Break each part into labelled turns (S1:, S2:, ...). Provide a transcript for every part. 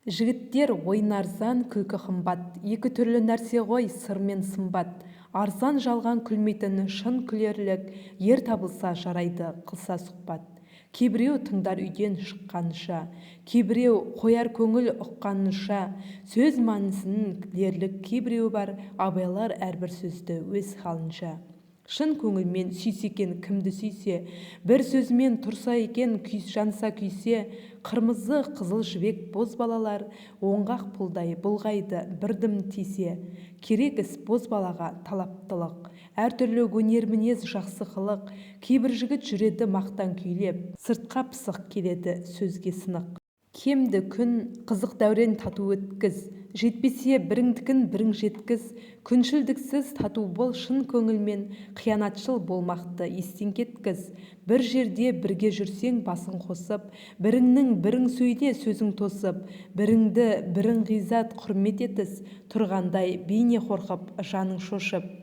S1: Жігіттер, ойын арзан, күлкі қымбат. Екі түрлі нәрсе ғой сыр мен сымбат. Арзан жалған күлмейтін, шын күлерлік. Ер табылса жарайды, қылса сұхбат. Кейбіреу тыңдар үйден шыққанша, кейбіреу қояр көңіл ұққанынша. Сөз мәнісін білерлік кейбіреу бар, абайлар әрбір сөзді өз халынша. Шын көңілмен сүйсе екен кімді сүйсе, бір сөзімен тұрса екен жанса күйсе. Қырмызы қызыл жібек бозбалалар оңғақ пұлдай бұлғайды бір дым тисе. Керек іс бозбалаға талаптылық, әртүрлі өнер, мінез, жақсы қылық. Кейбір жігіт жүреді мақтан күйлеп, сыртқа пысық, келеді сөзге сынық. Кемді күн, қызық дәурен тату өткіз, жетпесе біріңдікін бірің жеткіз. Күншілдіксіз тату бол шын көңілмен, қиянатшыл болмақты естен кеткіз. Бір жерде бірге жүрсең басың қосып, біріңнің бірің сөйле сөзің тосып. Біріңді бірің ғиззат, құрмет етіс, тұрғандай бейне қорқып, жаның шошып.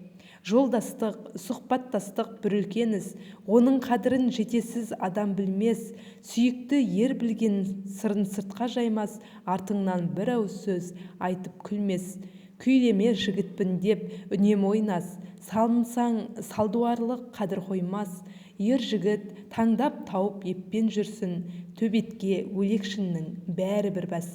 S1: Жолдастық, сұхбаттастық бір үлкен іс, оның қадірін жетесіз адам білмес. Сүйікті ер білген сырын сыртқа жаймас, артыңнан бір ауыз сөз айтып күлмес. Күйлеме жігітпін деп үнемі ойнас, салынсаң салдуарлық қадір қоймас. Ер жігіт таңдап тауып еппен жүрсін, төбетке өлекшіннің бәрі бір бәс.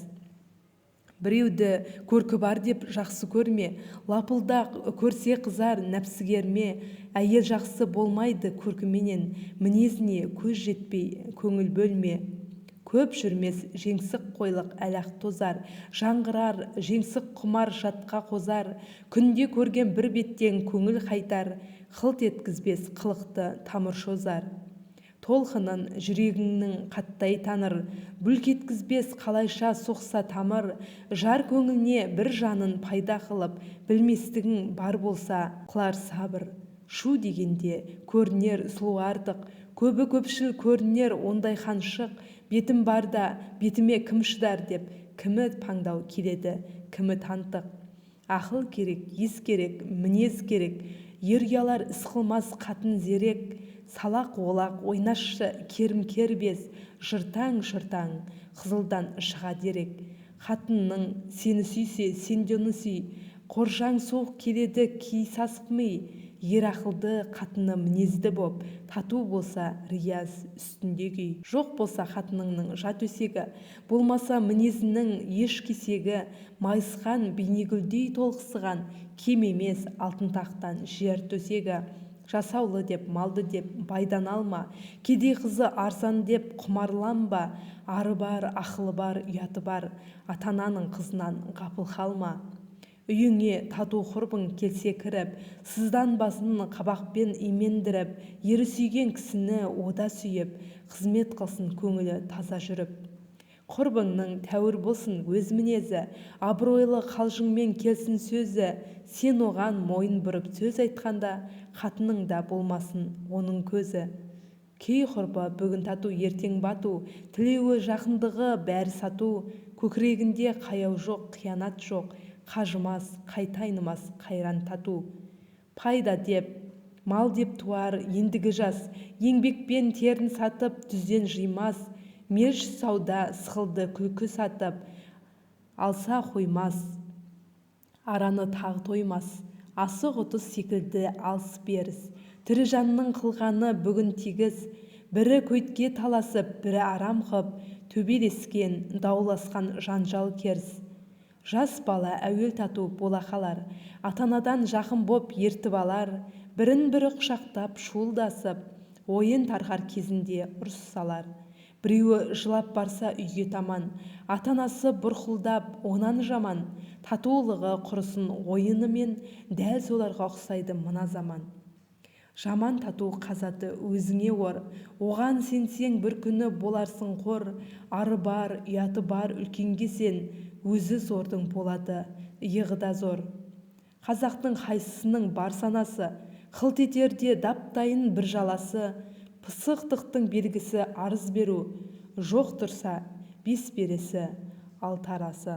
S1: Біреуді көркі бар деп жақсы көрме, лапылдақ көрсе қызар нәпсі керме. Әйел жақсы болмайды көркіменен, мінезіне көз жетпей көңіл бөлме. Көп жүрмес жеңсік қойлық әлі-ақ тозар, жаңғырар жеңсік құмар жатқа қозар. Күнде көрген бір беттен көңіл қайтар, қылт еткізбес қылықты тамыр созар. Толқынын жүрегіңнің қаттай таныр, бүлк еткізбес қалайша соқса тамыр. Жар көңіліне бір жанын пайда қылып, білместігің бар болса қылар сабыр. Шу дегенде көрінер сұлу артық, көбі көпшіл көрінер ондай қаншық. Бетім барда бетіме кім шыдар деп, кімі паңдау келеді, кімі тантық. Ақыл керек, ес керек, мінез керек, ер ұялар іс қылмас қатын зерек. Салақ олақ ойнасшы керім кербез, жыртаң-жыртаң қызылдан шыға дерек. Қатының сені сүйсе, сен де оны сүй, қоржаң суық келеді кей сасық ми. Ер ақылды, қатыны мінезді боп, тату болса рияз үстінде күй. Жоқ болса қатыныңның жат өсегі, болмаса мінезінің еш кесегі, майысқан бейнегүлдей толықсыған, кем емес алтын тақтан жер төсегі. Жасаулы деп, малды деп байдан алма, кедей қызы арзан деп құмарланба. Ары бар, ақылы бар, ұяты бар, ата-ананың қызынан ғапыл қалма. Үйіңе тату құрбың келсе кіріп, сызданбасын қабақпен имендіріп. Ері сүйген кісіні о да сүйіп, қызмет қылсын көңілі таза жүріп. Құрбыңның тәуір болсын өз мінезі, абыройлы қалжыңмен келсін сөзі. Сен оған мойын бұрып сөз айтқанда, қатының да болмасын оның көзі. Кей құрбы бүгін тату, ертең бату, тілеуі, жақындығы бәрі сату. Көкірегінде қаяу жоқ, қиянат жоқ, қажымас, қайта айнымас қайран тату. Пайда деп, мал деп туар ендігі жас, еңбекпен терін сатып түзден жимас. Мелш сауда сықылды күлкі сатып алса қоймас, араны тағы тоймас. Асық ұтыс секілді алыс-беріс, тірі жанның қылғаны бүгін тегіс. Бірі көйтке таласып, бірі арам қып, төбелескен, дауласқан жанжал керіс. Жас бала әуел тату бола қалар, ата-анадан жақын боп ертіп алар. Бірін-бірі құшақтап шуылдасып, ойын тарқар кезінде ұрыс салар. Біреуі жылап барса үйге таман, ата-анасы бұрқылдап онан жаман. Татулығы құрысын ойынымен, дәл соларға ұқсайды мына заман. Жаман тату қазаты өзіңе ор, оған сенсең бір күні боларсың қор. Ары бар, ұяты бар үлкенге сен, өзі зордың болады иығы да зор. Қазақтың қайсысының бар санасы, қылт етерде дап-дайын бір жаласы. Пысықтықтың белгісі арыз беру, жоқ тұрса бес бересі, алты арасы.